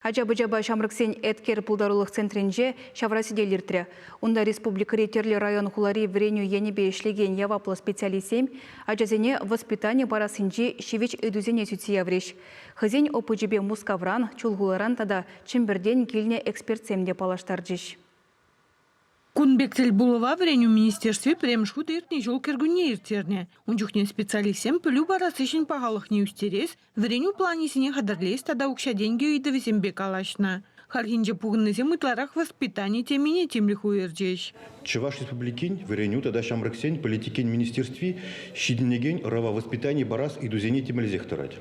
Ача-пӑчапа ҫамрӑксен Эткер пултарулӑх центрӗнче ҫавра сӗтел иртрӗ. Унта республикӑри тӗрлӗ район-хулари вӗренӳ енӗпе ӗҫлекен яваплӑ специалистсем ачасене воспитани парассинчи ҫивӗч ыйтусене сӳтсе яврӗҫ. Хӑйсен опычӗпе Мускавран, Чулхуларан тата Чӗмпӗртен килнӗ экспертсем те паллаштарчӗҫ. Кун пек тӗлпулӑва Вӗренӳ министерстви пӗрремӗш хут иртнӗ ҫул кӗркунне ирттернӗ. Ун чухне специалистсем пӗлӳ парас ӗҫӗн пахалӑхне ӳстерес, вӗренӳ планӗсене хатӗрлес тата укҫа-тенкӗ ыйтӑвӗсемпе калаҫнӑ. Хальхинче пухӑннисем ытларах воспитани темине тимлӗх уйӑрчӗҫ. Чӑваш Республикин Вӗренӳ тата ҫамрӑксен политикин министерстви ҫитӗнекен ӑрӑва воспитани парас ыйтусене тимлесех тӑрать.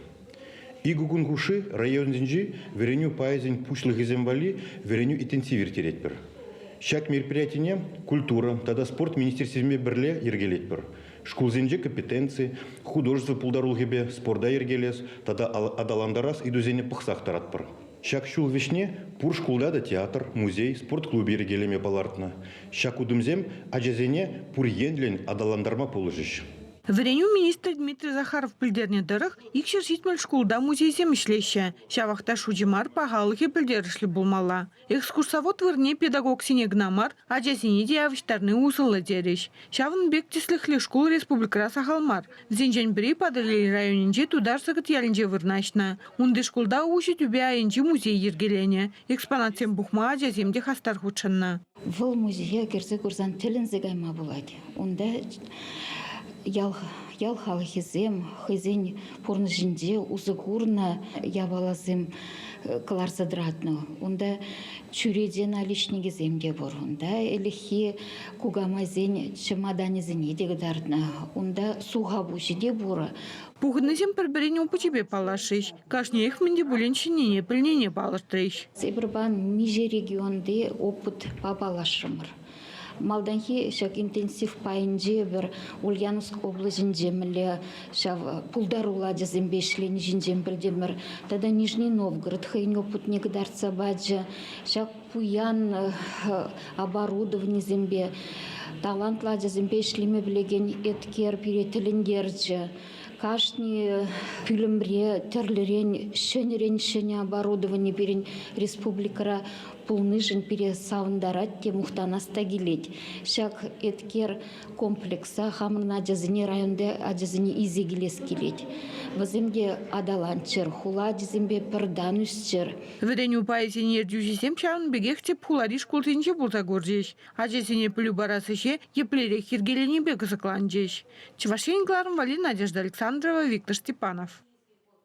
Икӗ кун хушши районсенчи вӗренӳ пайӗсен пуҫлӑхӗсем валли вӗренӳ интенсив ирттеретпӗр. Ҫак мероприятине культура тата спорт министерствисемпе пӗрле йӗркелетпӗр. Шкулсенче компетенци, художество пултарулӑхӗпе спорта йӗркелес тата аталантарас ыйтусене пӑхсах тӑратпӑр. Ҫак ҫул вӗҫне пур шкулта та театр, музей, спорт клубӗ йӗркелеме палӑртнӑ. Ҫак утӑмсем ачасене пур енлӗн аталантарма пулӑшӗҫ. Вӗренӳ министрӗ Дмитрий Захаров пӗлтернӗ тӑрӑх, 270 шкулта музейсем ӗҫлеҫҫӗ. Ҫавах та шучӗ мар, пахалӑхӗ пӗлтерӗшлӗ пулмалла. Экскурсовод вырӑнне педагогсене кӑна мар, ачасене те явӑҫтарни усӑллӑ терӗҫ. Ҫавӑн пек тӗслӗхлӗ шкул республикӑра сахал мар. Вӗсенчен пӗри Патӑрьел районӗнчи Тутар Сӑкӑт ялӗнче вырнаҫнӑ. Унти шкулта уҫӑ тӳпе айӗнчи музей йӗркеленӗ. Экспонатсем пухма ачасем те хастар хутшӑннӑ. Вӑл музее кӗрсе курсан тӗлӗнсе кайма пулать. Унта ял, ял халӑхӗсем хӑйсен пурнӑҫӗнче усӑ курнӑ япаласем кӑларса тӑратнӑ. Унта чӳрече наличникӗсем те пур. Унта ӗлӗкхи кукамайсен чӑматанӗсене те кӑтартнӑ. Унта суха пуҫӗ те пур. Пухӑннисем пӗр-пӗрин опычӗпе паллашрӗҫ. Кашниех мӗн те пулин ҫӗннине пӗлнине палӑртрӗҫ. Эпир паян миҫе регионти опытпа паллашрӑмӑр. Малтанхи ҫак интенсив пайӗнче пӗр Ульяновск облаҫӗнче мӗнле ҫав пултаруллӑ ачасемпе ӗҫлени ҫинчен пӗлтӗмӗр. Тата Нижний Новгород хӑйӗн опытне кӑтартса пачӗ. Ҫак пуян оборудованисемпе, талантлӑ ачасемпе ӗҫлеме пӗлекен еткер пире тӗлӗнтерчӗ. Кашни пӳлӗмре тӗрлӗрен ҫӗнӗрен ҫӗнӗ оборудовани пирӗн республикӑра пулнишӗн пире савӑнтарать те мухтанас та килет. Ҫак еткер комплекса хамӑрӑн ачасене, районти ачасене илсе килес килет. Вӗсем те аталанччӑр, хула ачисемпе пӗр тан ӳсчӗр. Вӗренӳ пайӗсен ертӳҫисем ҫавӑн пекех тӗп хулари шкулсенче пулса курчӗҫ. Ачасене пӗлӳ парас ӗҫе еплерех йӗркеленипе кӑсӑкланчӗҫ. Чӑваш Ен кӑларӑм валли Надежда Александрова, Виктор Степанов.